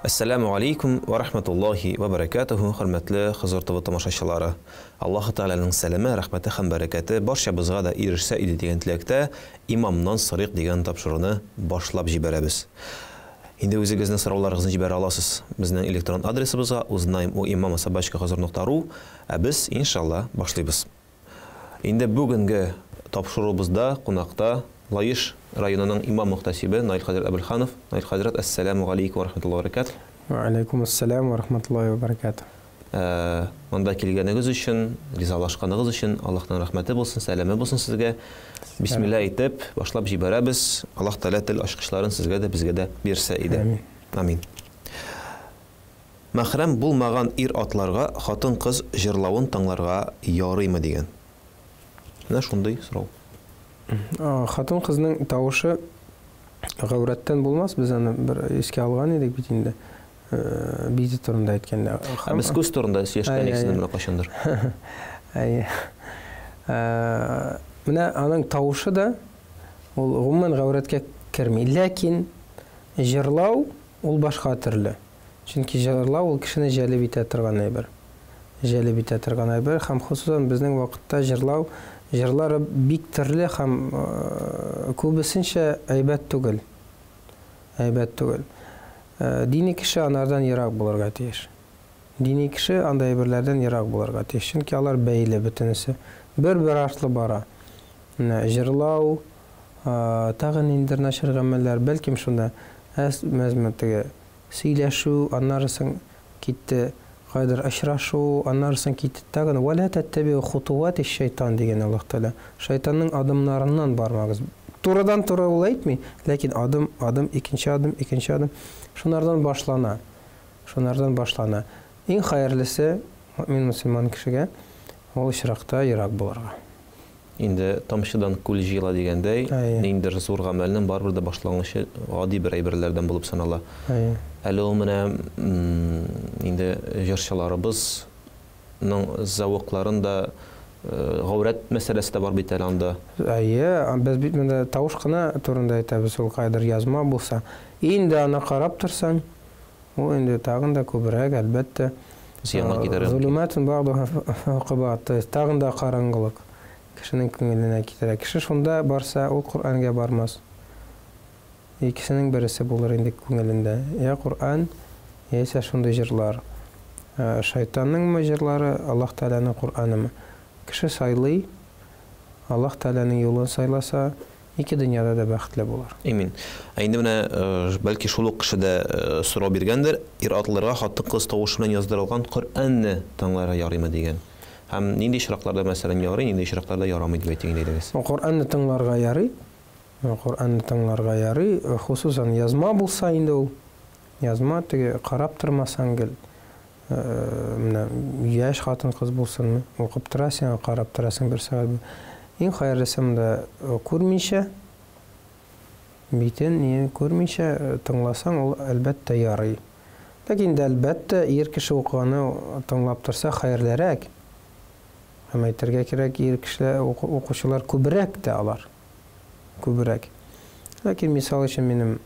Әссәләмү алейкум вә рахматуллаһи вә бәрәкәтүһү, хөрмәтле Хозур ТВ тамашачылары. Аллаһы Тәгаләнең сәламе, рәхмәте һәм бәрәкәте барчабызга да ирешсә иде дигән теләктә Имамнан сорыйк дигән тапшыруны башлап җибәрәбез. Инде үзегезнең сорауларыгызны җибәрә аласыз безнең электрон адресыбызга узнаем у имама собачка хозур нокта ру, ә без, иншалла, башлыйбыз. Инде бүгенге тапшыруыбызда кунакта Лаеш районының имам-мөхтәсибе Наил хәзрәт Әбелханов. Наил хәзрәт, әссәләмү галәйкүм вә рахмәтуллаһи вә бәрәкәтүһ. Вә аләйкүм әссәләм вә рахмәтуллаһи вә бәрәкәтүһ. Монда килгәнегез өчен, ризалашканыгыз өчен Аллаһның рәхмәте булсын, сәламе булсын сезгә. Бисмилла әйтеп, башлап җибәрәбез. Аллаһ Тәгалә тел ачкычларын сезгә дә, безгә дә бирсә иде. Амин. Амин. Мәхрәм булмаган ир-атларга хатын-кыз җырлавын тыңларга ярыймы дигән. Менә шундый сорау. Хатын-кызның тавышы гаурәттән булмас, без аны бер искә алган идек бит инде. Бите турында әйткәндә. Ә без күз турында сөйләшкән идек сезнең белән кайчандыр. Әйе. Менә аның тавышы да ул гомумән гаурәткә керми. Ләкин җырлау ул башка төрле. Чөнки җырлау ул кешене җәлеп итә торган әйбер. Җәлеп итә торган әйбер һәм хосусан безнең вакытта җырлау, җырлары бик төрле һәм күбесенчә әйбәт түгел. Әйбәт түгел. Дини кеше анардан ерак булырга тиеш. Дини кеше андый әйберләрдән ерак булырга тиеш. Чөнки алар бәйле бөтенесе. Бер-бер артлы бара. Менә җырлау, тагы ниндидер начар гамәлләр, бәлкем шунда әз-мәзме теге сөйләшү, аннары соң китте кайдыр очрашу, аннары соң китте тагын вәлә тәттәбиу хутувати шайтан дигән Аллаһ Тәгалә. Шайтанның адымнарыннан бармагыз. Турыдан-туры ул әйтми, ләкин адым, адым, икенче адым, икенче адым. Шунардан башлана. Шунардан башлана. Иң хәерлесе мөэмин мөселман кешегә ул очракта ерак булырга. Инде тамчыдан күл җыела дигәндәй, ниндидер зур гамәлнең барыбер дә башлангычы гади бер әйберләрдән булып санала. Әле ул менә инде җырчыларыбызның зәвыкларын да, гаурәт мәсьәләсе дә бар бит әле анда. Әйе, без бит монда тавыш кына турында әйтәбез, ул кайдыр язма булса. Инде аны карап торсаң, Ул инде тагын да күбрәк, әлбәттә. Зыянга китерергә мөмкин. Зулуматун бәгъдуһа фәүкә бәгъд, то есть тагын да караңгылык кешенең күңеленә китерә. Кеше шунда барса, ул Коръәнгә бармас. Икесенең бересе булыр инде күңелендә. Я Коръән, яисә шундый җырлар. Шайтанныңмы җырлары, Аллаһ Тәгаләнең Коръәнеме? Кеше сайлый, Аллаһ Тәгаләнең юлын сайласа, Ике дөньяда да бәхетле булыр. Имин. Ә инде менә, бәлки шул ук кеше дә сорау биргәндер, ир-атларга хатын-кыз тавышы белән яздырылган Коръәнне тыңларга ярыймы дигән. Һәм нинди очракларда, мәсәлән, ярый, нинди очракларда ярамый дип әйтик инде әйдәгез. Коръәнне тыңларга ярый. Коръәнне тыңларга ярый. Хосусан язма булса инде ул. Язма теге карап тормасаң гел. Менә яшь хатын-кыз булсынмы, укып тора, сиңа карап торасың бер сәгать. Иң хәерлесе монда күрмичә, битен ни күрмичә тыңласаң, ул әлбәттә ярый. Ләкин инде әлбәттә ир кеше укыганы тыңлап торса хәерлерәк. Һәм әйтергә кирәк, ир кешеләр укучылар күбрәк тә алар. Күбрәк. Ләкин мисал өчен минем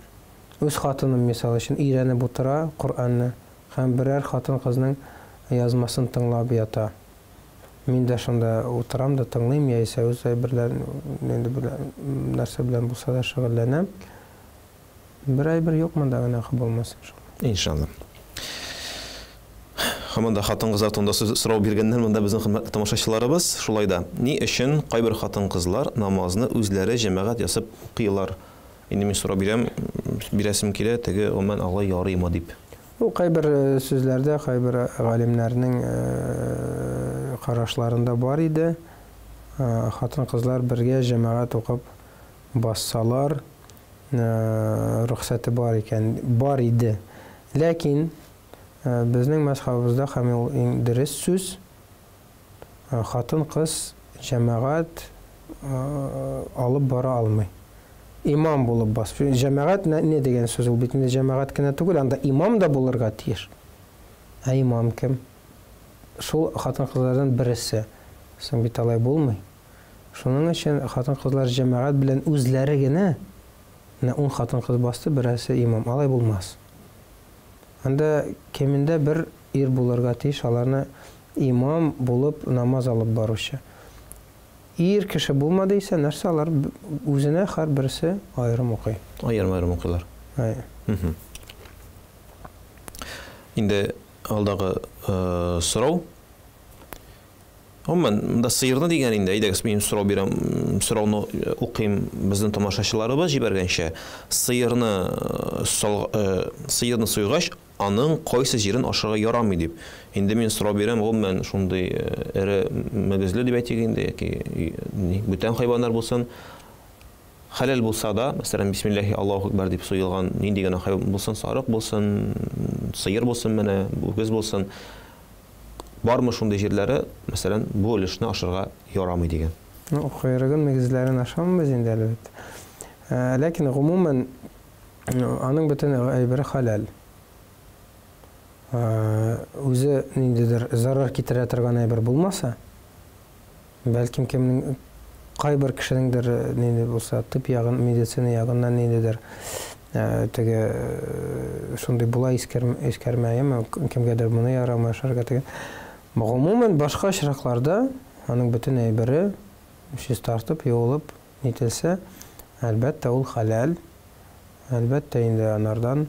үз хатыным мисал өчен өйрәнеп утыра Коръәнне. Һәм берәр хатын-кызның язмасын тыңлап ята. Мин дә шунда утырам да тыңлыйм, яисә үз әйберләр, инде белән, нәрсә белән булса да шөгыльләнәм. Бер әйбер юк монда гөнаһы булмас, иншалла. Иншалла. Һаман да хатын-кызлар турында сүз сорау биргәннәр монда безнең хөрмәтле тамашачыларыбыз. Шулай да, ни өчен кайбер хатын-кызлар намазны үзләре җәмәгать ясап укыйлар? Инде мин сорау бирәм, бирәсем килә, теге гомумән алай ярыймы дип. Ул кайбер сүзләрдә, кайбер галимнәрнең карашларында бар иде. Хатын-кызлар бергә җәмәгать укып бассалар, рөхсәте бар икән, бар иде. Ләкин безнең мәзһәбыбызда һәм ул иң дөрес сүз, Хатын-кыз җәмәгать алып бара алмый. Имам булып бас. Җәмәгать не дигән сүз ул бит инде җәмәгать кенә түгел, анда имам да булырга тиеш. Ә имам кем? Шул хатын-кызлардан бересе. Соң бит алай булмый. Шуның өчен хатын-кызлар җәмәгать белән үзләре генә, менә ун хатын-кыз басты, берәрсе имам. Алай булмас. Анда кимендә бер ир булырга тиеш, аларны имам булып намаз алып баручы. Ир кеше булмады исә, нәрсә алар үзенә һәрберсе аерым укый. Аерым-аерым укыйлар. Әйе. Инде алдагы сорау. Гомумән, монда сыерны дигән инде, әйдәгез, мин сорау бирәм, сорауны укыйм безнең тамашачыларыбыз җибәргәнчә. Сыерны сыерны суйгач, аның кайсы җирен ашарга ярамый дип. Инде мин сорау бирәм, гомумән, шундый эре мөгезле дип әйтик инде, яки бүтән хайваннар булсын, хәләл булса да, мәсәлән, бисмилләһи Аллаһу акбар дип суелган нинди генә хайван булсын, сарык булсын, сыер булсын менә, үгез булсын, Бармы шундый җирләре, мәсәлән, бу өлешне ашарга ярамый дигән? Ну, койрыгын, мөгезләрен ашамыйбыз инде, әлбәттә. Ләкин, гомумән, аның бөтен әйбере хәләл. Үзе ниндидер зарар китерә торган әйбер булмаса, Бәлкем кемнең кайбер кешенеңдер нинди булса тып ягын, медицина ягыннан ниндидер теге шундый була искәрмә, яме кемгәдер моны ярамый ашарга дигән. Гомумән башка очракларда аның бөтен әйбере чистартып, юылып нителсә, әлбәттә, ул хәләл. Әлбәттә инде анардан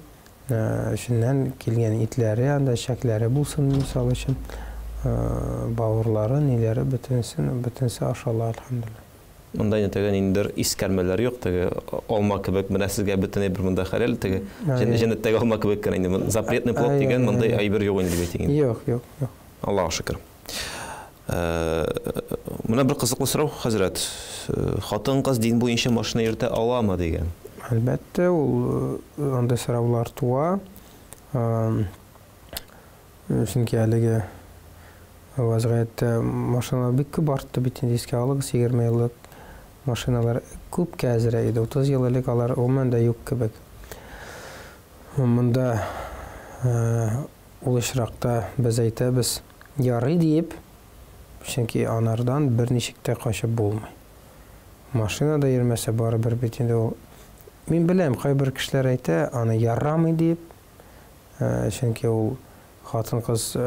эченнән килгән итләре, анда эчәкләре булсын, мисал өчен, бавырлары, ниләре, бөтенесен, бөтенесе ашала, әлхәмдүлилләһ. Монда инде теге ниндидер искәрмәләр юк, теге алма кебек, менә сезгә бөтен әйбер монда хәләл, теге җәннәттәге алма кебек кенә инде, запретный плод дигән мондый әйбер юк инде дип әйтик инде. Юк, юк, юк. Аллага шөкер. Менә бер кызыклы сорау, хәзрәт. Хатын-кыз дин буенча машина йөртә аламы дигән. Әлбәттә, ул андый сораулар туа. Чөнки әлеге вазгыятьтә машиналар бик күп артты бит инде, искә алыгыз, 20 еллык машиналар күпкә әзрәк иде. 30 ел элек алар гомумән дә юк кебек. Монда Ул очракта без әйтәбез, ярый диеп, чөнки анардан берничек тә качып булмый. Машинада йөрмәсә, барыбер бит инде ул. Мин беләм, кайбер кешеләр әйтә, аны ярамый диеп, чөнки ул хатын-кыз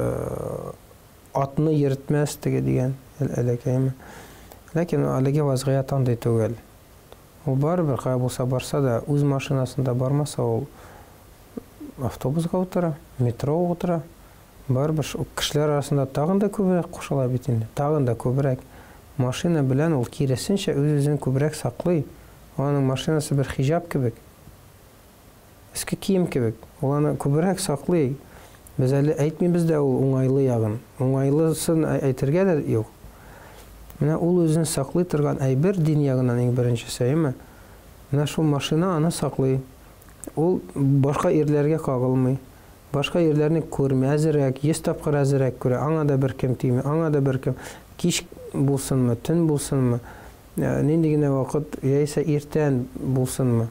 атны йөртмәс теге дигән эләкәйме. Ләкин әлеге вазгыять андый түгел. Ул барыбер кая булса барса да, үз машинасында бармаса, ул автобусга утыра, метрога утыра. Барыбер шул кешеләр арасында тагын да күбрәк кушыла бит инде, тагын да күбрәк. Машина белән ул киресенчә үз-үзен күбрәк саклый. Аның машинасы бер хиҗап кебек. Өске кием кебек. Ул аны күбрәк саклый. Без әле әйтмибез дә ул уңайлы ягын. Уңайлысын әйтергә дә юк. Менә ул үзен саклый торган әйбер дин ягыннан иң беренчесе, әйеме? Менә шул машина аны саклый. Ул башка ирләргә кагылмый. Башка ирләрне күрми, әзерәк, 100 тапкыр әзерәк күрә. Аңа да беркем тими, аңа да беркем. Кич булсынмы, төн булсынмы, нинди генә вакыт, яисә иртән булсынмы.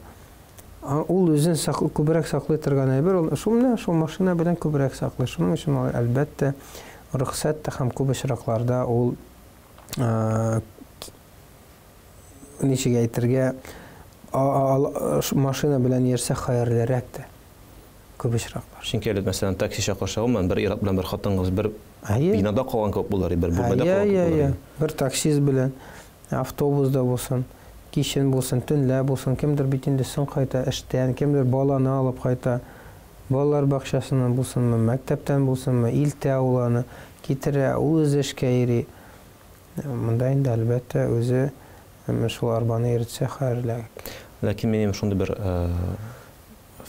Ул үзен күбрәк саклый торган әйбер, ул шул менә шул машина белән күбрәк саклый. Шуның өчен ул, әлбәттә, рөхсәт тә һәм күп очракларда ул ничек әйтергә, машина белән йөрсә хәерлерәк тә күп очраклар. Чөнки әле, мәсәлән, такси чакырса, гомумән, бер ир-ат белән бер хатын-кыз бер бинада калган кебек булыр, бер бүлмәдә калган кебек булыр. Бер таксист белән. Автобуста булсын, кичен булсын, төнлә булсын, кемдер бит инде соң кайта эштән, кемдер баланы алып кайта. Балалар бакчасыннан булсынмы, мәктәптән булсынмы, илтә ул аны, китерә, ул үзе эшкә йөри. Монда инде, әлбәттә, үзе шул арбаны йөртсә хәерлерәк. Ләкин минем шундый бер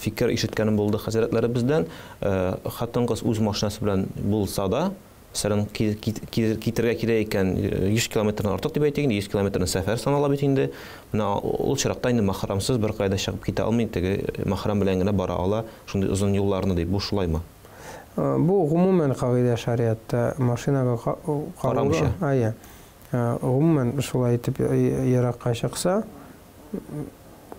фикер ишеткәнем булды хәзрәтләребездән. Хатын-кыз үз машинасы белән булса да, Мәсәлән, китергә кирәк икән, 100 километрдан артык дип әйтик инде, 100 километрны сәфәр санала бит инде. Менә ул чиракта инде махрамсыз беркая да чыгып китә алмый, теге махрам белән генә бара ала шундый озын юлларны дип. Бу шулаймы? Бу гомумән кагыйдә шариатта машинага карамыйча. Әйе. Гомумән шулай итеп еракка чыкса,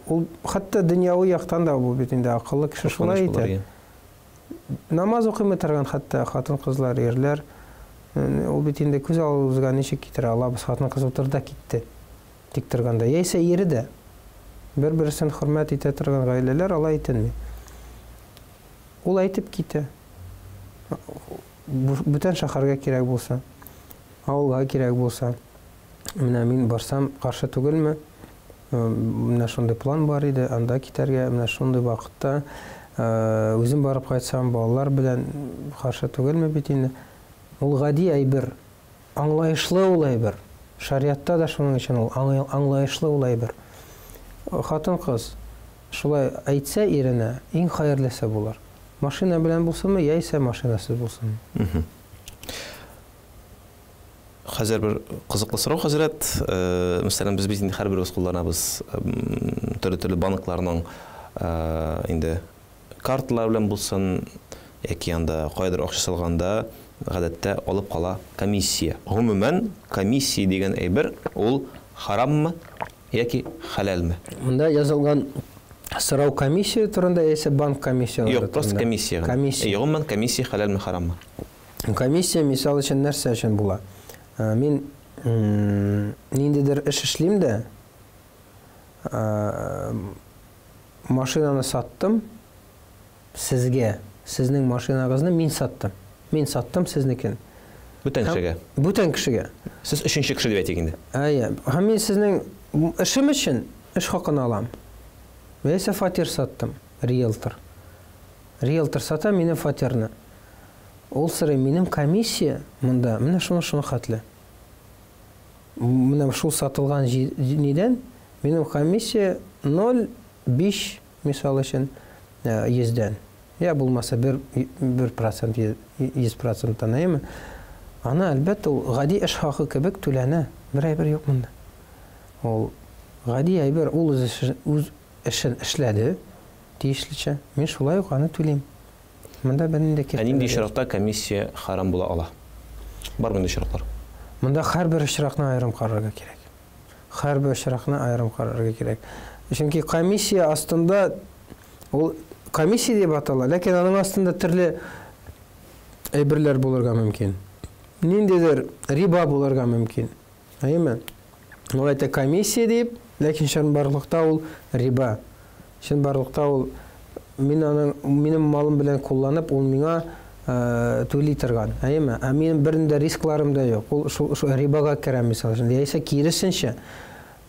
ул хәтта дөньяви яктан да бу бит инде акыллы кеше шулай итә. Намаз укымый торган хәтта хатын-кызлар, ирләр. Ул бит инде күз алдыбызга ничек китерә алабыз, хатын-кыз утырды да китте. Тик торганда. Яисә ире дә. Бер-берсен хөрмәт итә торган гаиләләр алай итенми. Ул әйтеп китә. Бүтән шәһәргә кирәк булса, авылга кирәк булса, менә мин барсам, каршы түгелме? Менә шундый план бар иде, анда китәргә, менә шундый вакытта үзем барып кайтсам, балалар белән каршы түгелме бит инде? Ул гади әйбер, аңлаешлы ул әйбер. Шариатта да шуның өчен ул аңлаешлы ул әйбер. Хатын-кыз шулай әйтсә иренә, иң хәерлесе булыр. Машина белән булсынмы, яисә машинасыз булсынмы. Хәзер бер кызыклы сорау, хәзрәт. Мәсәлән, без бит инде һәрберебез кулланабыз төрле-төрле банкларның инде карталар белән булсын, яки анда каядыр акча салганда, гадәттә алып кала комиссия. Гомумән, комиссия дигән әйбер ул хараммы яки хәләлме? Монда язылган сорау комиссия турында яисә банк комиссияләре турында? Юк, просто комиссия гына. Комиссия. Гомумән, комиссия хәләлме, хараммы? Комиссия, мисал өчен, нәрсә өчен була? Мин ниндидер эш эшлим дә, машинаны саттым сезгә, сезнең машинагызны мин саттым. Мин саттым сезнекен. Бүтән кешегә. Бүтән кешегә. Сез өченче кеше дип әйтик инде. Әйе. Һәм мин сезнең эшем өчен эш хакын алам. Яисә фатир саттым, риэлтор. Риэлтор сата минем фатирны. Ул сорый, минем комиссия монда менә шуны-шуны хәтле. Менә шул сатылган нидән минем комиссия 0,5 мисал өчен йөздән. Я булмаса бер, бер процент, 100 проценттан, әйеме? Аны, әлбәттә, ул гади эш хакы кебек түләнә. Бер әйбер юк монда. Ул гади әйбер, ул үз эшен, үз эшен эшләде тиешлечә. Мин шулай ук аны түлим. Монда бернинди Ә нинди очракта комиссия харам була ала? Бармы инде очраклар? Монда һәрбер очракны аерым карарга кирәк. Һәрбер очракны аерым карарга кирәк. Чөнки комиссия астында ул комиссия дип атала, ләкин аның астында төрле әйберләр булырга мөмкин. Ниндидер риба булырга мөмкин. Әйеме? Ул әйтә комиссия дип, ләкин чынбарлыкта ул риба. Чынбарлыкта ул мин аның минем малым белән кулланып, ул миңа э, түли торган. Әйеме? Ә минем бернинди рискларым да юк. Ул шул, шул рибага керә мисал өчен. Яисә киресенчә,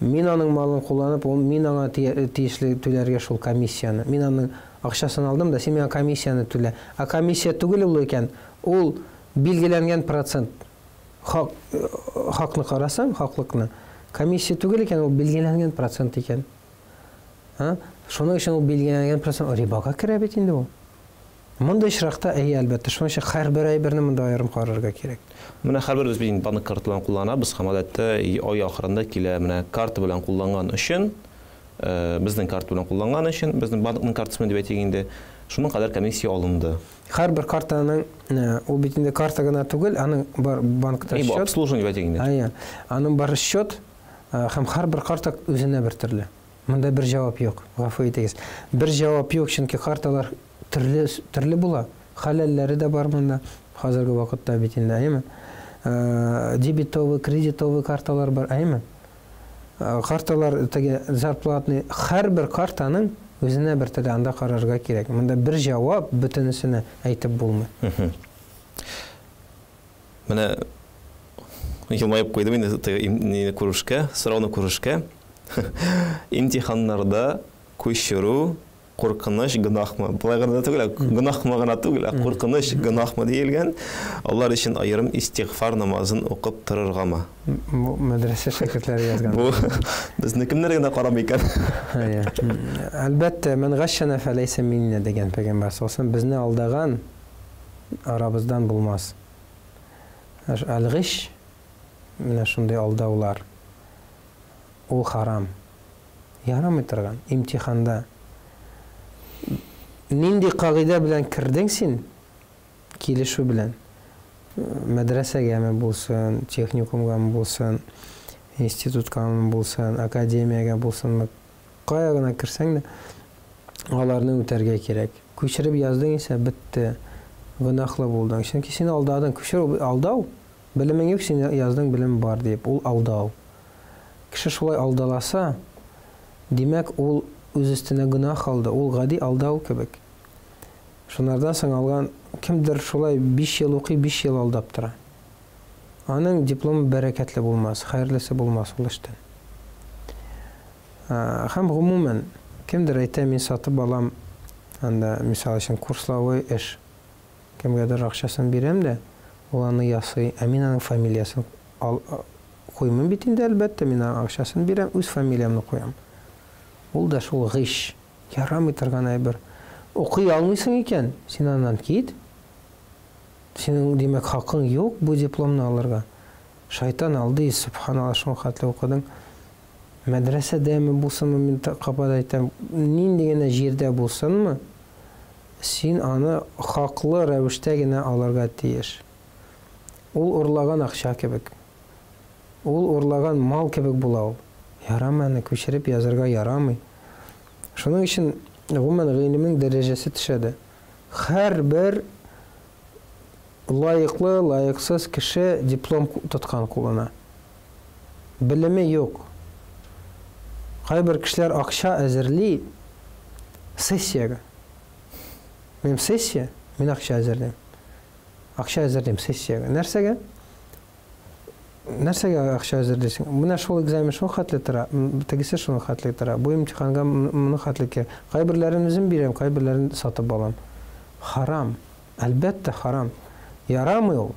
мин аның малын кулланып, ул мин аңа тиешле түләргә шул комиссияне. Мин аның акчасын алдым да, син миңа комиссияне түлә. Ә комиссия түгел ул икән, ул билгеләнгән процент. Хак, хакны карасаң, хаклыкны, комиссия түгел икән, ул билгеләнгән процент икән. Ха? Шуның өчен ул билгеләнгән процент рибага керә бит инде ул. Мондый очракта, әйе, әлбәттә, шуның өчен һәрбер әйберне монда аерым карарга кирәк. Менә һәрберебез бит инде банк карталарын кулланабыз һәм гадәттә ай ахырында килә менә карта белән кулланган өчен, безнең карта белән кулланган өчен, безнең банкның картасы белән дип әйтик инде, шуның кадәр комиссия алынды. Һәрбер картаның, ул бит инде карта гына түгел, аның бар банкта счет. Обслуживание дип әйтик инде. Әйе. Аның бар счет һәм һәрбер карта үзенә бер төрле. Монда бер җавап юк, гафу итегез. Бер җавап юк, чөнки карталар төрле төрле була. Хәләлләре дә бар монда хәзерге вакытта бит инде, әйеме? Дебетовый, кредитовый карталар бар, әйеме? Карталар теге зарплатный, һәрбер картаның үзенә бер теле, анда карарга кирәк. Монда бер җавап бөтенесенә әйтеп булмый. Менә елмаеп куйдым инде теге нине күрешкә, сорауны күрешкә. Имтиханнарда күчерү куркыныч гөнаһмы? Болай гына да түгел, гөнаһмы гына түгел, ә куркыныч гөнаһмы диелгән. Алар өчен аерым истигъфар намазын укып торыргамы? Бу мәдрәсә шәкертләре язган. Бу безне кемнәр генә карамый икән? Әлбәттә, мән гашшана фәләйсә минна дигән пәйгамбәр саллаллаһу безне алдаган арабыздан булмас. Әл-гыш менә шундый алдаулар. Ул харам. Ярамый торган имтиханда нинди кагыйдә белән кердең син, килешү белән, мәдрәсәгәме булсын, техникумгамы булсын, институткамы булсын, академиягә булсынмы, кая гына керсәң дә, аларны үтәргә кирәк. Күчереп яздың исә, бетте, гөнаһлы булдың. Чөнки син алдадың. Күчерү, алдау. Белемең юк, син яздың, белем бар диеп, ул алдау. Кеше шулай алдаласа, димәк, ул үз өстенә гөнаһ алды, ул гади алдау кебек. Шунардан соң алган кемдер шулай 5 ел укый, 5 ел алдап тора. Аның дипломы бәрәкәтле булмас, хәерлесе булмас ул эштән. Һәм гомумән, кемдер әйтә, мин сатып алам, анда, мисал өчен, курславый эш. Кемгәдер акчасын бирәм дә, ул аны ясый, ә мин аның фамилиясен ал, куймыйм бит инде, әлбәттә, мин аның акчасын бирәм, үз фамилиямне куям. Ул да шул гыйш, ярамый торган әйбер. Укый алмыйсың икән, син аннан кит. Синең, димәк, хакың юк бу дипломны алырга. Шайтан алдый, сөбханалла, шуңа хәтле укыдың. Мәдрәсәдәме булсынмы, мин кабат әйтәм, нинди генә җирдә булсынмы, син аны хаклы рәвештә генә алырга тиеш. Ул урлаган акча кебек. Ул урлаган мал кебек була ул. Ярамый аны күчереп язырга ярамый. Шуның өчен, гомумән, гыйлемнең дәрәҗәсе төшә дә. Һәрбер лаеклы, лаексыз кеше диплом тоткан кулына. Белеме юк. Кайбер кешеләр акча әзерли сессиягә. Минем сессия, мин акча әзерлим. Акча әзерлим сессиягә. Нәрсәгә? Нәрсәгә акча әзерлисең? Менә шул экзамен шул хәтле тора, тегесе шул хәтле тора. Бу имтиханга моны хәтле кирәк. Кайберләрен үзем бирәм, кайберләрен сатып алам. Харам. Әлбәттә, харам. Ярамый ул.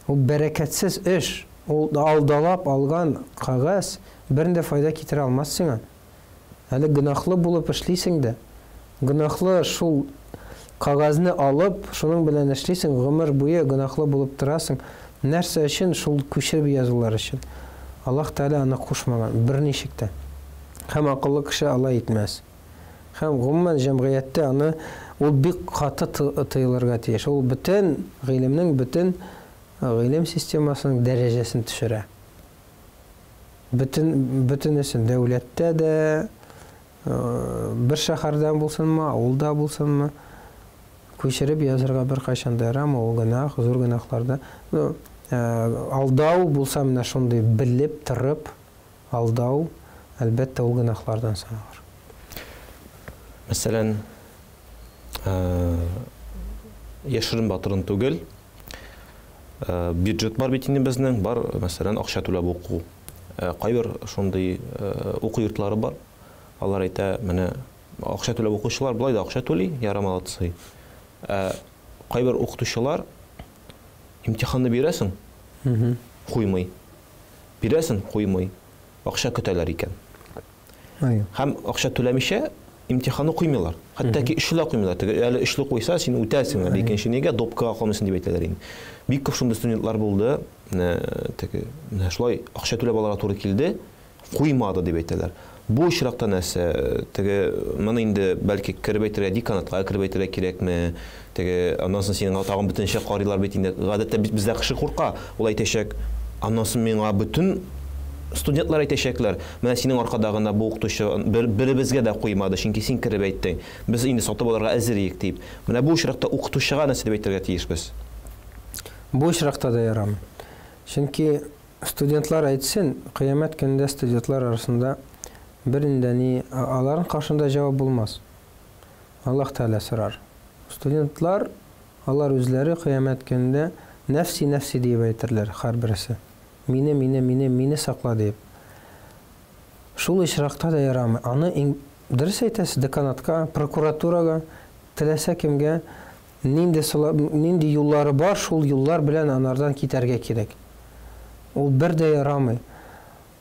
Ул бәрәкәтсез эш. Ул алдалап алган кәгазь берни дә файда китерә алмас сиңа. Әле гөнаһлы булып эшлисең дә. Гөнаһлы шул кәгазьне алып, шуның белән эшлисең, гомер буе гөнаһлы булып торасың. Нәрсә өчен? Шул күчереп язулар өчен. Аллаһ Тәгалә аны кушмаган, берничек тә. Һәм акыллы кеше алай итмәс. Һәм гомумән җәмгыятьтә аны ул бик каты тыелырга тиеш. Ул бөтен гыйлемнең, бөтен гыйлем системасының дәрәҗәсен төшерә. Бөтен, бөтенесен, дәүләттә дә, бер шәһәрдән булсынмы, авылда булсынмы, күчереп язырга беркайчан да ярамый, ул гөнаһ, зур гөнаһларда. Ну, алдау булса менә шундый белеп торып алдау, әлбәттә, ул гөнаһлардан саналыр. Мәсәлән, яшерен батырын түгел, Бюджет бар бит инде безнең, бар, мәсәлән, акча түләп уку. Кайбер шундый уку йортлары бар. Алар әйтә, менә акча түләп укучылар болай да акча түли, яра молодцы. Ә кайбер укытучылар имтиханны бирәсең, куймый. Бирәсең, куймый. Акча көтәләр икән. Һәм акча түләмичә имтиханны куймыйлар. Хәтта ки өчле куймыйлар. Теге әле өчле куйса, син үтәсең, әле икенче нигә допкага калмыйсың дип әйтәләр инде. Бик күп шундый студентлар булды. Менә теге менә шулай акча түләп алырга туры килде, куймады дип әйтәләр. Бу очракта нәрсә, теге моны инде бәлки кереп әйтергә, деканатка кереп әйтергә кирәкме? Теге аннан соң синең тагын бөтенчә карыйлар бит инде. Гадәттә бит бездә кеше курка. Ул әйтәчәк, аннан соң миңа бөтен студентлар әйтәчәкләр, менә синең аркада гына бу укытучы бер, беребезгә дә куймады, чөнки син кереп әйттең. Без инде сатып алырга әзер идек дип. Менә бу очракта укытучыга нәрсә дип әйтергә тиешбез? Бу очракта да ярамый. Чөнки студентлар әйтсен, кыямәт көнендә студентлар арасында бернинди дә ни, аларның каршында җавап булмас. Аллаһ Тәгалә сорар. Студентлар, алар үзләре кыямәт көнендә нәфси, нәфси диеп әйтерләр һәрбересе. Мине, мине, мине, мине сакла диеп. Шул очракта да ярамый. Аны иң дөрес әйтәсез, деканатка, прокуратурага, теләсә кемгә нинди нинди юллары бар, шул юллар белән анардан китәргә кирәк. Ул бер дә ярамый.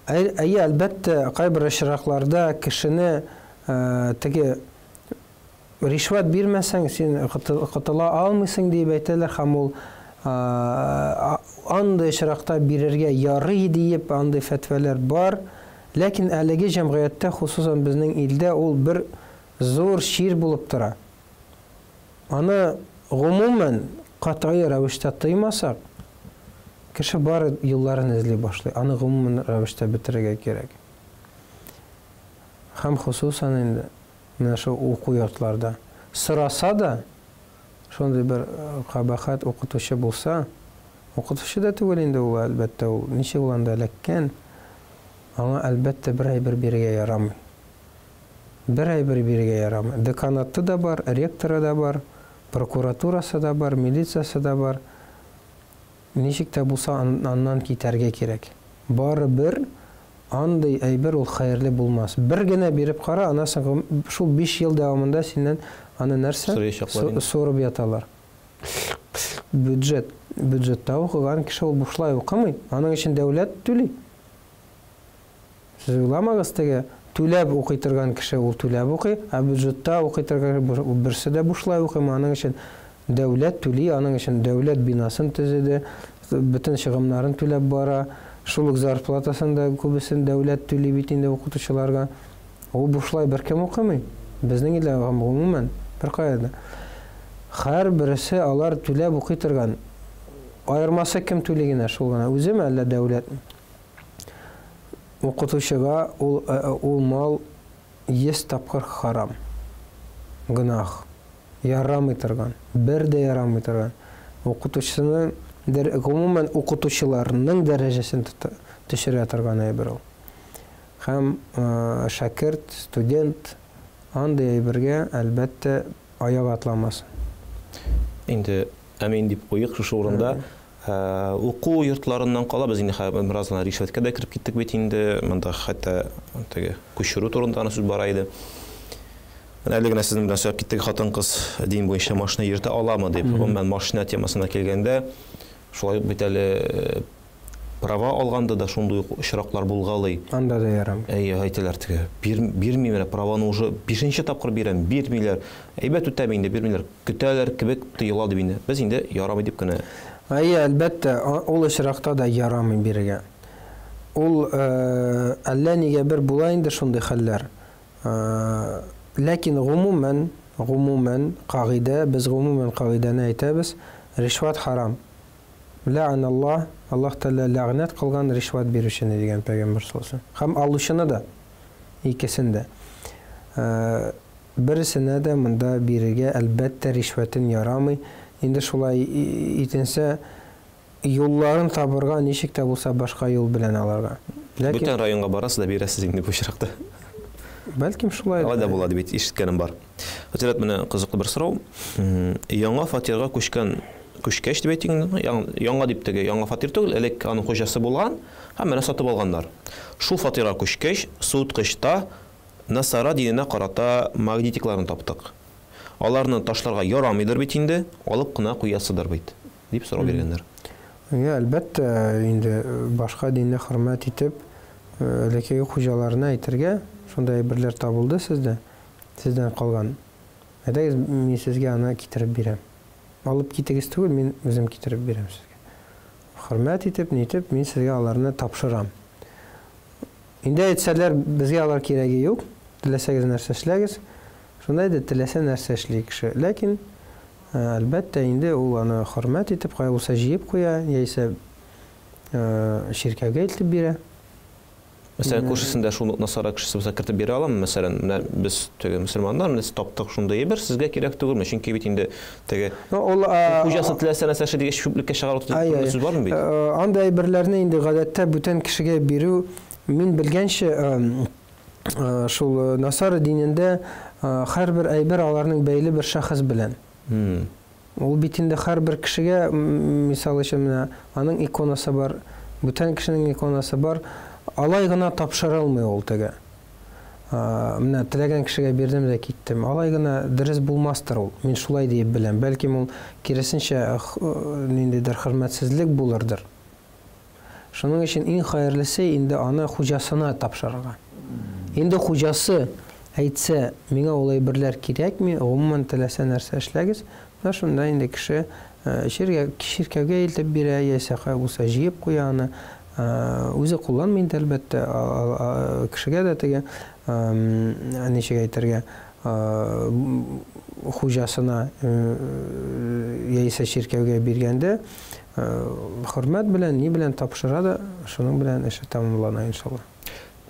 Әйе, әлбәттә, кайбер очракларда кешене теге Ришвәт бирмәсәң, син котыла алмыйсың, диеп әйтәләр һәм ул андый очракта бирергә ярый диеп андый фәтвәләр бар. Ләкин әлеге җәмгыятьтә, хосусан безнең илдә ул бер зур чир булып тора. Аны гомумән катгый рәвештә тыймасак, кеше бары юлларын эзли башлый. Аны гомумән рәвештә бетерергә кирәк. Һәм хосусан инде Менә шул уку йортларда. Сораса да, шундый бер кабахәт укытучы булса, укытучы да түгел инде ул, әлбәттә, ул ничек ул анда эләккән, аңа, әлбәттә, бер әйбер бирергә ярамый. Бер әйбер бирергә ярамый. Деканаты да бар, ректоры да бар. Прокуратурасы да бар, милициясе дә бар. Ничек тә булса аннан китәргә кирәк. Барыбер андый әйбер ул хәерле булмас. Бер генә биреп кара, аннан соң шул 5 ел дәвамында синнән аны нәрсә? Сорып яталар. Бюджет. Бюджетта укыган кеше ул бушлай укымый. Аның өчен дәүләт түли. Сез уйламагыз, теге түләп укый торган кеше ул түләп укый, ә бюджетта укый торган берсе дә бушлай укымый. Аның өчен дәүләт түли, аның өчен дәүләт бинасын төзеде, бөтен чыгымнарын түләп бара. Шул ук зарплатасын да күбесен дәүләт түли бит инде укытучыларга. Ул бушлай беркем укымый. Безнең илдә һәм гомумән беркая да. Һәрбересе алар түләп укый торган. Аермасы кем түли генә, шул гына. Үземе әллә дәүләтме? Укытучыга ул ул мал 100 тапкыр харам. Гөнаһ. Ярамый торган. Бер дә ярамый торган. Укытучының, гомумән укытучыларның дәрәҗәсен төшерә торган әйбер ул. Һәм шәкерт, студент андый әйбергә, әлбәттә, аяк атламасын. Инде Әмин дип куйыйк шушы урында. Уку йортларыннан кала без инде бераз гына ришвәткә дә кереп киттек бит инде. Монда хәтта теге күчерү турында гына сүз бара иде. Менә әле генә сезнең белән сөйләп киттек, хатын-кыз дин буенча машина йөртә аламы дип. Гомумән, машина темасына килгәндә, шулай ук бит әле права алганда да шундый ук очраклар булгалый. Анда да ярамый. Әйе, әйтәләр теге, бирми менә праваны уже бишенче тапкыр бирәм, бирмиләр. Әйбәт үтәм инде, бирмиләр. Көтәләр кебек тоела дип инде. Без инде ярамый дип кенә. Әйе, әлбәттә, ул очракта да ярамый бирергә. Ул әллә нигә бер була инде шундый хәлләр. Ләкин гомумән, гомумән кагыйдә, без гомумән кагыйдәне әйтәбез, ришват харам. Ләгъәналлаһ, Аллаһ Тәгалә ләгънәт кылган ришвәт бирүчене, дигән Пәйгамбәр саллаллаһу галәйһи ва сәлләм. Һәм алучыны да, икесен дә. Берсенә дә монда бирергә, әлбәттә, ришвәтен ярамый. Инде шулай итенсә, юлларын табырга, ничек тә булса башка юл белән алырга. Ләкин Бүтән районга барасыз да бирәсез инде бу очракта. Бәлкем шулай. Алай да була дип ишеткәнем бар. Хәзрәт, менә кызыклы бер сорау. Яңа фатирга күчкән күчкәч дип әйтик инде, яңа дип теге яңа фатир түгел, элек аның хуҗасы булган һәм менә сатып алганнар. Шул фатирга күчкәч, суыткычта насара диненә карата магнитикларны таптык. Аларны ташларга ярамыйдыр бит инде, алып кына куясыдыр бит, дип сорау биргәннәр. Әйе, әлбәттә, инде башка динне хөрмәт итеп, элеккеге хуҗаларына әйтергә, шундый әйберләр табылды сездә, сездән калган. Әйдәгез, мин сезгә аны китереп бирәм. Алып китегез түгел, мин үзем китереп бирәм сезгә. Хөрмәт итеп, нитеп, мин сезгә аларны тапшырам. Инде әйтсәләр, безгә алар кирәге юк, теләсәгез нәрсә эшләгез. Шунда инде теләсә нәрсә эшли кеше. Ләкин, әлбәттә, инде ул аны хөрмәт итеп, кая булса җыеп куя, яисә чиркәүгә илтеп бирә. Мәсәлән, күршесендә шул ук насара кешесе булса, кертеп бирә аламы? Мәсәлән, менә без теге мөселманнар, менә таптык шундый әйбер, сезгә кирәк түгелме? Чөнки бит инде теге ул хуҗасы теләсә нәрсә эшли дигәч, чүплеккә чыгару дигән сүз бармы бит? Андый әйберләрне инде гадәттә бүтән кешегә бирү, мин белгәнчә, шул насара динендә һәрбер әйбер аларның бәйле бер шәхес белән. Ул бит инде һәрбер кешегә, мисал өчен, менә аның иконасы бар, бүтән кешенең иконасы бар, алай гына тапшырылмый ул теге. Менә теләгән кешегә бирдем дә киттем. Алай гына дөрес булмастыр ул. Мин шулай диеп беләм. Бәлкем ул киресенчә ниндидер хөрмәтсезлек булырдыр. Шуның өчен иң хәерлесе инде аны хуҗасына тапшырырга. Инде хуҗасы әйтсә, миңа ул әйберләр кирәкми, гомумән теләсә нәрсә эшләгез, менә шунда инде кеше чиркәүгә илтеп бирә, яисә кая булса җыеп куя аны. Үзе кулланмый инде, әлбәттә, кешегә дә теге, ничек әйтергә, хуҗасына яисә чиркәүгә биргәндә, Хөрмәт белән, ни белән тапшыра да, шуның белән эше тәмамлана, иншалла.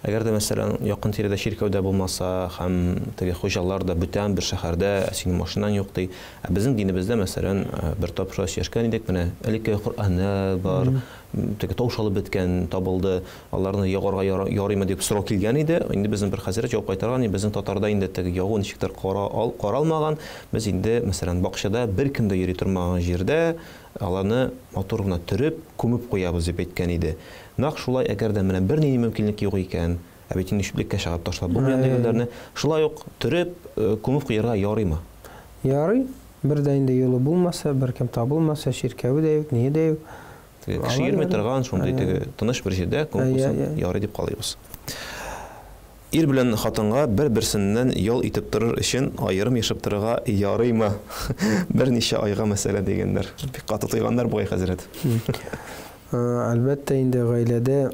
Әгәр дә, мәсәлән, якын тирәдә чиркәү дә булмаса һәм теге хуҗалар да бүтән бер шәһәрдә, ә синең машинаң юк, ди. Ә безнең динебездә, мәсәлән, бер тапшыра сөйләшкән идек, менә элеккеге Коръәннәр бар, теге таушалып беткән табылды, аларны ягарга ярыймы дип сорау килгән иде. Инде безнең бер хәзрәт җавап кайтарган, безнең татарда инде теге ягу ничектер каралмаган. Без инде, мәсәлән, бакчада беркем дә йөри тормаган җирдә аларны матур гына төреп, күмеп куябыз дип әйткән иде. Нәкъ шулай, әгәр дә менә бернинди мөмкинлек юк икән, ә бит инде чүплеккә чыгарып ташлап булмый андый гөлләрне, шулай ук төреп, күмеп куярга ярыймы? Ярый. Бер дә инде юлы булмаса, беркем табылмаса, чиркәве дә юк, ние дә юк. Теге кеше йөрми торган, шундый теге тыныч бер җирдә күмеп куйсаң, ярый дип калыйбыз. Ир белән хатынга бер-берсеннән ял итеп торыр өчен аерым яшәп торырга ярыймы? Берничә айга мәсьәлә дигәннәр. Бик каты тойганнар бугай, хәзрәт. Әлбәттә инде гаиләдә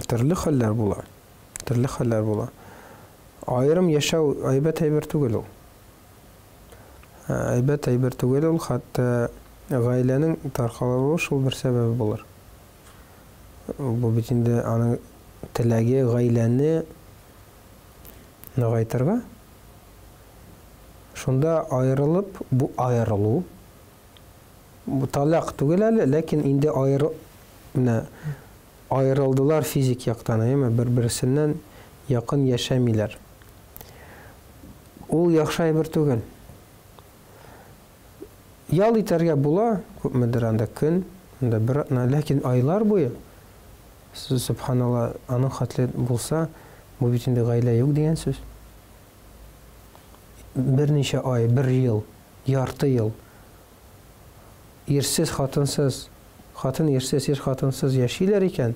төрле хәлләр була. Төрле хәлләр була. Аерым яшәү әйбәт әйбер түгел ул. Әйбәт әйбер түгел ул, хәтта гаиләнең таркалуы шул бер сәбәбе булыр. Бу бит инде аның теләге гаиләне ныгайтырга. Шунда аерылып, бу аерылу, бу талак түгел әле, ләкин инде аеры менә аерылдылар физик яктан, әйеме, бер-берсеннән якын яшәмиләр. Ул яхшы әйбер түгел. Ял итәргә була, күпмедер анда көн, анда бер атна, ләкин айлар буе, сөбханалла, аның хәтле булса, бу бит инде гаилә юк дигән сүз. Берничә ай, бер ел, ярты ел ирсез, хатынсыз, хатын ирсез, ир хатынсыз яшиләр икән,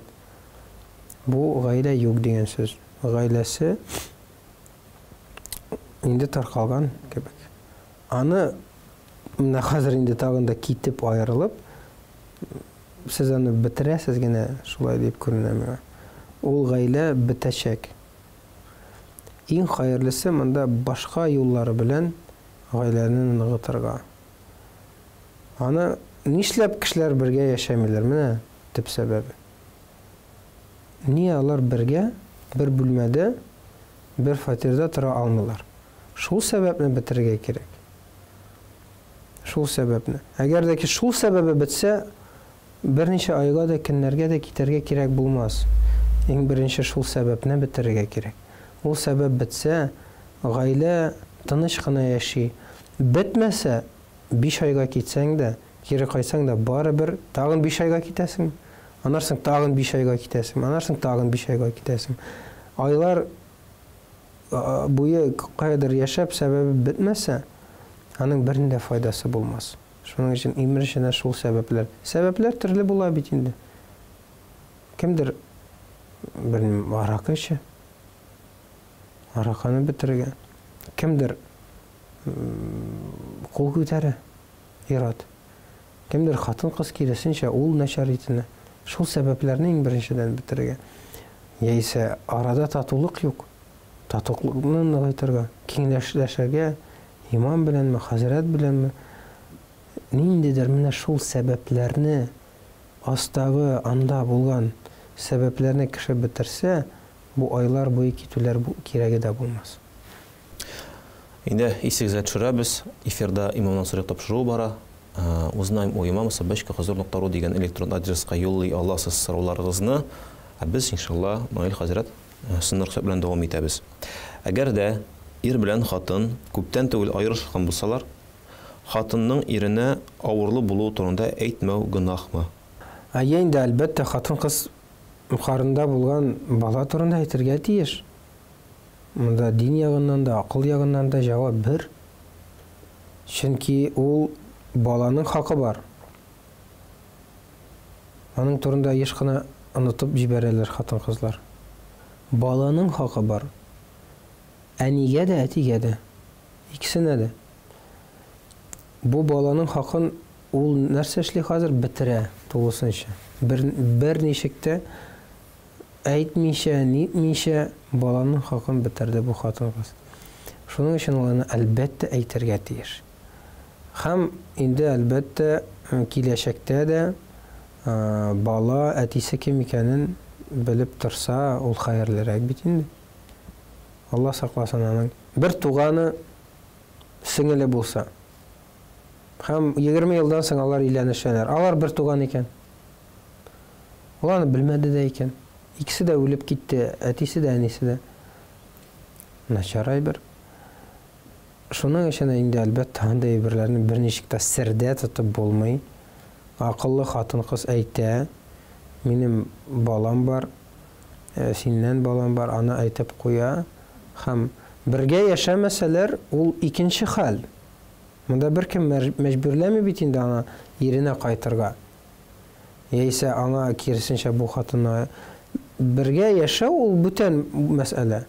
бу гаилә юк дигән сүз. Гаиләсе инде таркалган кебек. Аны менә хәзер инде тагын да китеп аерылып, сез аны бетерәсез генә, шулай дип күренә миңа. Ул гаилә бетәчәк. Иң хәерлесе монда башка юллары белән гаиләне ныгытырга. Аны нишләп кешеләр бергә яшәмиләр? Менә төп сәбәбе. Ни алар бергә, бер бүлмәдә, бер фатирда тора алмыйлар? Шул сәбәпне бетерергә кирәк. Шул сәбәпне. Әгәр дә ки шул сәбәбе бетсә, берничә айга да, көннәргә дә китәргә кирәк булмас. Иң беренче шул сәбәпне бетерергә кирәк. Ул сәбәп бетсә, гаилә тыныч кына яши. Бетмәсә, 5 айга китсәң дә, кире кайтсаң да, барыбер тагын 5 айга китәсең. Аннан соң тагын 5 айга китәсең, аннан соң тагын 5 айга китәсең. Айлар буе каядыр яшәп, сәбәбе бетмәсә, аның бернинди дә файдасы булмас. Шуның өчен иң беренчедән шул сәбәпләр. Сәбәпләр төрле була бит инде. Кемдер, белмим, аракы эчә. Араканы бетерергә. Кемдер кул күтәрә, ир-ат. Кемдер хатын-кыз киресенчә, ул начар итенә. Шул сәбәпләрне иң беренчедән бетерергә. Яисә арада татулык юк. Татулыкны ныгайтырга, киңләшләшергә, имам беләнме, хәзрәт беләнме, ниндидер менә шул сәбәпләрне, астагы, анда булган сәбәпләрне кеше бетерсә, бу айлар буе китүләр кирәге дә булмас. Инде исегезгә төшерәбез, эфирда Имамнан сорыйк тапшыруы бара. Узнаем у имама собачка хозур нокта ру дигән электрон адреска юллый аласыз сорауларыгызны. Ә без, иншалла, Наил хәзрәт сыннар рөхсәт белән дәвам итәбез. Әгәр дә ир белән хатын күптән түгел аерылышкан булсалар, хатынның иренә авырлы булуы турында әйтмәү гөнаһмы? Әйе инде, әлбәттә, хатын-кыз карында булган бала турында әйтергә тиеш. Монда дин ягыннан да, акыл ягыннан да җавап бер. Чөнки ул баланың хакы бар. Аның турында еш кына онытып җибәрәләр хатын-кызлар. Баланың хакы бар. Әнигә дә, әтигә дә. Икесенә дә. Бу баланың хакын ул нәрсә эшли хәзер? Бетерә тулысынча. Бер, берничек тә Әйтмичә, нитмичә баланың хакын бетерде бу хатын-кыз. Шуның өчен ул аны, әлбәттә, әйтергә тиеш. Һәм инде, әлбәттә, киләчәктә дә бала әтисе кем икәнен белеп торса, ул хәерлерәк бит инде. Алла сакласын, аның бер туганы сеңеле булса. Һәм 20 елдан соң алар өйләнешәләр. Алар бер туган икән. Ул аны белмәде дә икән. Икесе дә үлеп китте, әтисе дә, әнисе дә. Начар әйбер. Шуның өчен инде, әлбәттә, андый әйберләрне берничек тә сердә тотып булмый. Акыллы хатын-кыз әйтә, минем балам бар, синнән балам бар, аны әйтеп куя. Һәм бергә яшәмәсәләр, ул икенче хәл. Монда беркем мәҗбүрләми бит инде аны иренә кайтырга. Яисә аңа киресенчә бу хатынына бергә яшәү ул бүтән мәсьәлә.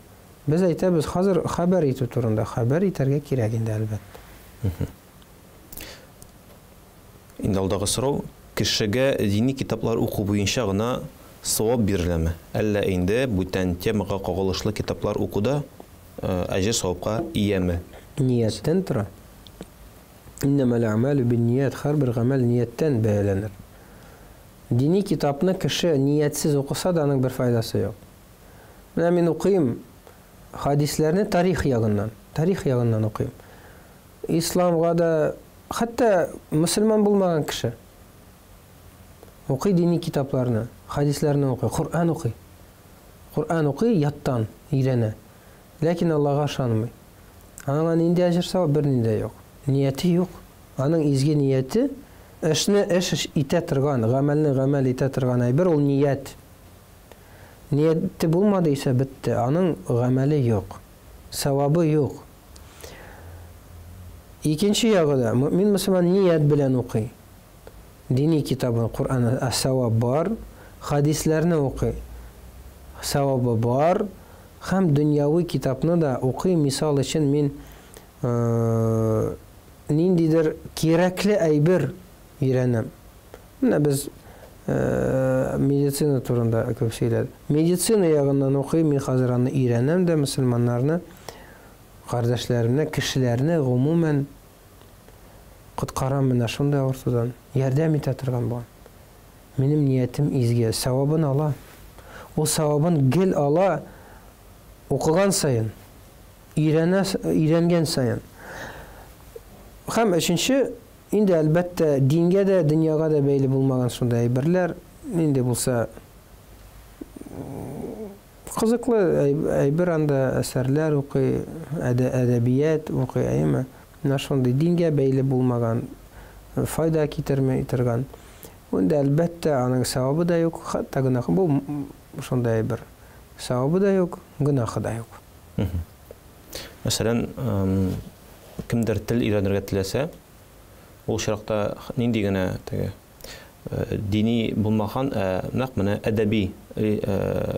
Без әйтәбез, хәзер хәбәр итү турында. Хәбәр итәргә кирәк инде, әлбәттә. Инде алдагы сорау, кешегә дини китаплар уку буенча гына савап биреләме, әллә инде бүтән темага кагылышлы китаплар уку да әҗер-савапка ияме? Нияттән тора. Иннәмәл әгъмәлү бинният, һәрбер гамәл нияттән бәяләнер. Дини китапны кеше ниятсез укыса да, аның бер файдасы юк. Менә мин укыйм хадисләрне тарих ягыннан, тарих ягыннан укыйм. Исламга да, хәтта мөселман булмаган кеше укый дини китапларны, хадисләрне укый, Коръән укый. Коръән укый, яттан өйрәнә. Ләкин Аллага ышанмый. Аңа нинди әҗер савап берни дә юк. Нияте юк. Аның изге нияте эшне эш итә торган, гамәлне гамәл итә торган әйбер ул ният. Нияте булмады исә бетте, аның гамәле юк, савабы юк. Икенче ягы да, мөэмин мөселман ният белән укый. Дини китабын, Коръән, ә савап бар, хәдисләрне укый, савабы бар, һәм дөньяви китапны да укый, мисал өчен мин ниндидер кирәкле әйбер өйрәнәм. Менә без медицина турында күп сөйләдек. Медицина ягыннан укыйм, мин хәзер аны өйрәнәм дә, мөселманнарны, кардәшләремне, кешеләрне гомумән коткарам менә шундый авыртудан, ярдәм итә торган булам. Минем ниятем изге, савабын ала. Ул савабын гел ала укыган саен, өйрәнә, өйрәнгән саен. Һәм өченче Инде, әлбәттә, дингә дә, дөньяга да бәйле булмаган шундый әйберләр, нинди булса кызыклы әйбер анда, әсәрләр укый, әдәбият укый, әйеме? Менә шундый дингә бәйле булмаган, файда китерми торган. Инде, әлбәттә, аның савабы да юк, хәтта гөнаһы. Бу шундый әйбер. Савабы да юк, гөнаһы да юк. Мәсәлән, кемдер тел өйрәнергә теләсә, ул очракта нинди генә теге э, дини булмаган, ә нәкъ менә әдәби э,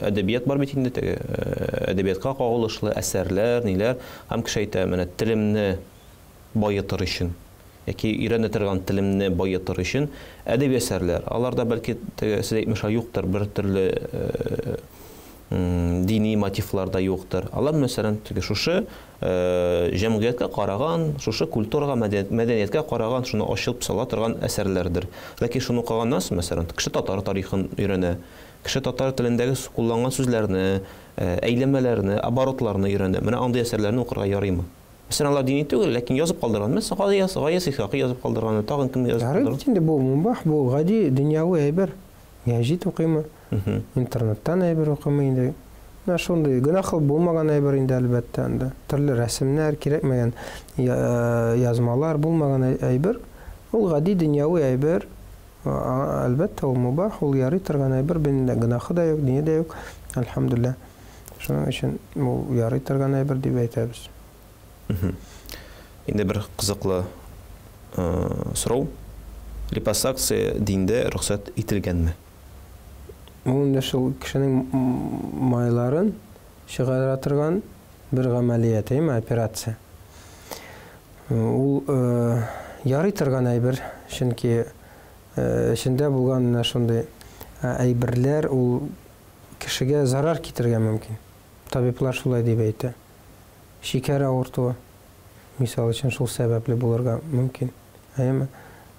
әдәбият бар бит инде теге э, әдәбиятка кагылышлы әсәрләр, ниләр, һәм кеше әйтә, менә телемне баетыр өчен яки өйрәнә торган телемне баетыр өчен әдәби әсәрләр. Аларда бәлки теге сез әйтмешә юктыр, бер төрле дини мотивлар да юктыр. Алар, мәсәлән, теге шушы җәмгыятькә караган, шушы культурага, мәдәнияткә караган, шуны ачып сала торган әсәрләрдер. Ләкин шуны укыганнан соң, мәсәлән, кеше татар тарихын өйрәнә, кеше татар телендәге кулланган сүзләрне, әйләмәләрне, оборотларны өйрәнә. Менә андый әсәрләрне укырга ярыймы? Мәсәлән, алар дини түгел, ләкин язып калдырган. Мәсәлән, Гаяз, Гаяз Исхакый язып калдырган, тагын кем язып калдырган? Ярый бит инде бу мубах, бу гади дөньяви әйбер. Гәҗит укыймы? Интернеттан әйбер укымый инде. Менә шундый гөнаһлы булмаган әйбер инде, әлбәттә, анда. Төрле рәсемнәр, кирәкмәгән язмалар булмаган әйбер. Ул гади дөньяви әйбер. Әлбәттә, ул мубах, ул ярый торган әйбер, бернинди гөнаһы да юк, дине дә юк. Әлхәмдүлилләһ. Шуның өчен ул ярый торган әйбер дип әйтәбез. Инде бер кызыклы сорау. Липосакция диндә рөхсәт ителгәнме? Бу инде шул кешенең майларын чыгара торган бер гамәлият, әйеме, операция. Ул ярый торган әйбер, чөнки эчендә булган менә шундый әйберләр ул кешегә зарар китерергә мөмкин. Табиблар шулай дип әйтә. Шикәр авыртуы, мисал өчен, шул сәбәпле булырга мөмкин. Әйеме?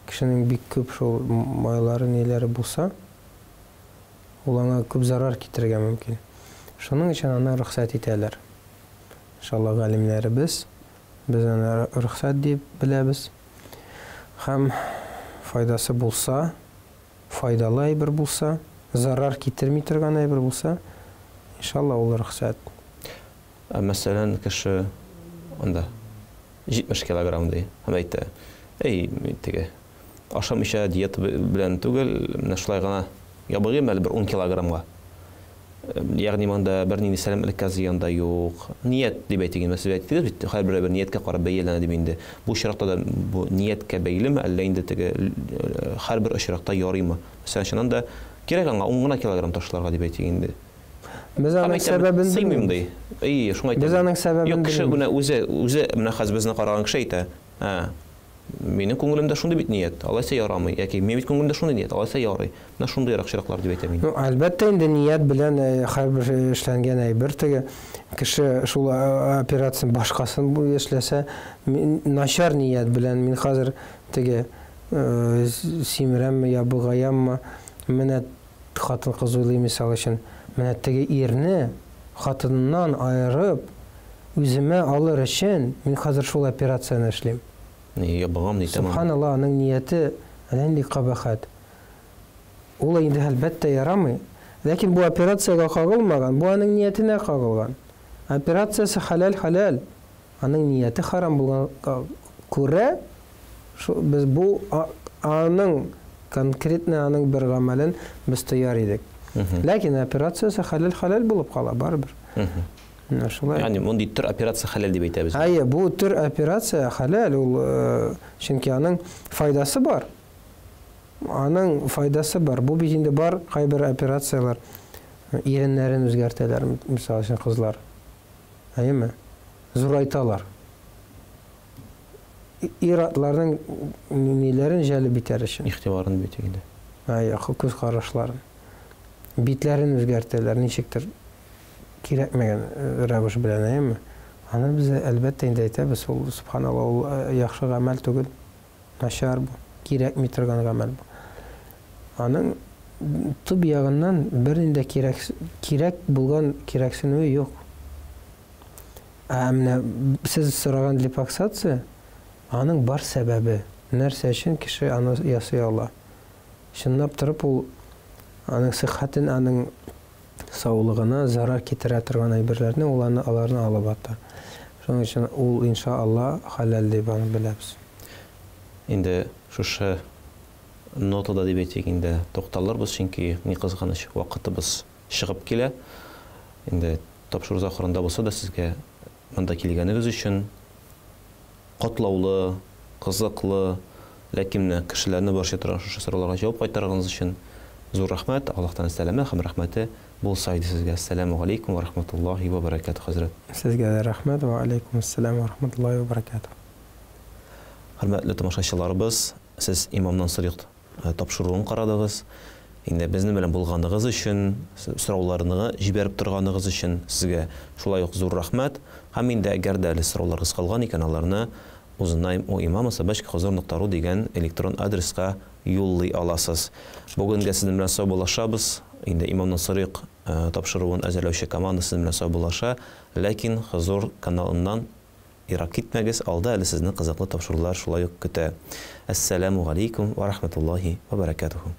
Кешенең бик күп шул майлары, ниләре булса, ул аңа күп зарар китерергә мөмкин. Шуның өчен аны рөхсәт итәләр. Иншалла, галимнәребез, без аны рөхсәт дип беләбез. Һәм файдасы булса, файдалы әйбер булса. зарар китерми торган әйбер булса, иншалла, ул рөхсәт. Ә мәсәлән, кеше анда 70 килограмм ди һәм әйтә, әй, теге ашамыйча диета белән түгел, менә шулай гына ябыгыйм әле бер 10 килограммга. Ягъни монда бернинди сәламәтлеккә зыян да юк. Ният дип әйтик инде, сез әйттегез бит, һәрбер әйбер нияткә карап бәяләнә дип инде. Бу очракта да бу нияткә бәйлеме, әллә инде теге һәрбер очракта ярыймы? Мәсәлән, чыннан да кирәк аңа 10 гына килограмм ташларга дип әйтик инде. Без аның сәбәбен сыймыйм ди. Әй, шуңа әйтәм. Без аның сәбәбен Юк, кеше менә үзе, үзе менә хәзер безне караган кеше әйтә. Ә, минем күңелемдә шундый бит ният, алайса ярамый. Яки минем бит күңелемдә шундый ният, алайса ярый. Менә шундыйрак очраклар дип әйтәм инде. Ну, әлбәттә инде ният белән һәрбер эшләнгән әйбер теге кеше шул операцияне башкасын эшләсә, начар ният белән мин хәзер теге симерәмме, ябыгаяммы, менә Хатын-кыз уйлый, мисал өчен, менә теге ирне хатыныннан аерып, үземә алыр өчен мин хәзер шул операцияне эшлим. Ни ябыгам, ни тәмам. Сөбханалла, аның нияте әнә нинди кабахәт. Ул инде, әлбәттә, ярамый. Ләкин бу операциягә кагылмаган, бу аның ниятенә кагылган. Операциясе хәләл-хәләл. Аның нияте харам булганга күрә, шу, без бу аның конкретно аның бер гамәлен без тыяр идек. Ләкин операциясе хәләл-хәләл булып кала барыбер. Менә шулай. Ягъни мондый төр операция хәләл дип әйтәбез. Әйе, бу төр операция хәләл, ул чөнки аның файдасы бар. Аның файдасы бар. Бу бит инде бар кайбер операцияләр иреннәрен үзгәртәләр, мисал өчен, кызлар. Әйеме? Зурайталар. Ир-атларның ниләрен җәлеп итәр өчен. Игътибарын бит инде. Әйе, күз карашларын. Битләрен үзгәртәләр, ничектер кирәкмәгән э, рәвеш белән, әйеме? Аны без әлбәттә инде әйтәбез, ул субханалла, ул э, яхшы гамәл түгел. Начар бу, кирәкми торган гамәл бу. Аның төп ягыннан бернинди кирәк, кирәк булган кирәксенүе юк. Ә менә сез сораган липоксация, аның бар сәбәбе. Нәрсә өчен кеше аны ясый ала? Чынлап торып ул аның сихәтен, аның саулыгына зарар китерә торган әйберләрне ул аны аларны алып ата. Шуның өчен ул инша Алла хәләл дип аны беләбез. Инде шушы нотада дип әйтик инде тукталырбыз, чөнки ни кызганыч, вакытыбыз чыгып килә. Инде тапшыру ахырында булса да сезгә монда килгәнегез өчен катлаулы, кызыклы, ләкин менә кешеләрне борчый торган шушы сорауларга җавап кайтарганыгыз өчен зур рәхмәт. Аллаһтан сәламә һәм рәхмәте булса иде сезгә. Әссәламү галәйкүм вә рахматуллаһи вә бәрәкәтүһ, хәзрәт. Сезгә дә рәхмәт. Вә аләйкүмәссәлам вә рахматуллаһи вә бәрәкәтүһ. Хөрмәтле тамашачыларыбыз, сез Имамнан сорыйк тапшыруын карадыгыз. Инде безнең белән булганыгыз өчен, сорауларны җибәреп торганыгыз өчен сезгә шулай ук зур рәхмәт. Һәм инде әгәр дә әле сорауларыгыз калган икән, аларны узнаем у имама собачка хозур нокта ру дигән электрон адреска юллый аласыз. Бүгенгә сезнең белән саубуллашабыз. Инде Имамнан сорыйк тапшыруын әзерләүче команда сезнең белән саубуллаша. Ләкин Хозур каналыннан Ерак китмәгез, алда әле сезне кызыклы тапшырулар шулай ук көтә. Әссәләмү галәйкүм вә рахмәтуллаһи вә бәрәкәтүһү.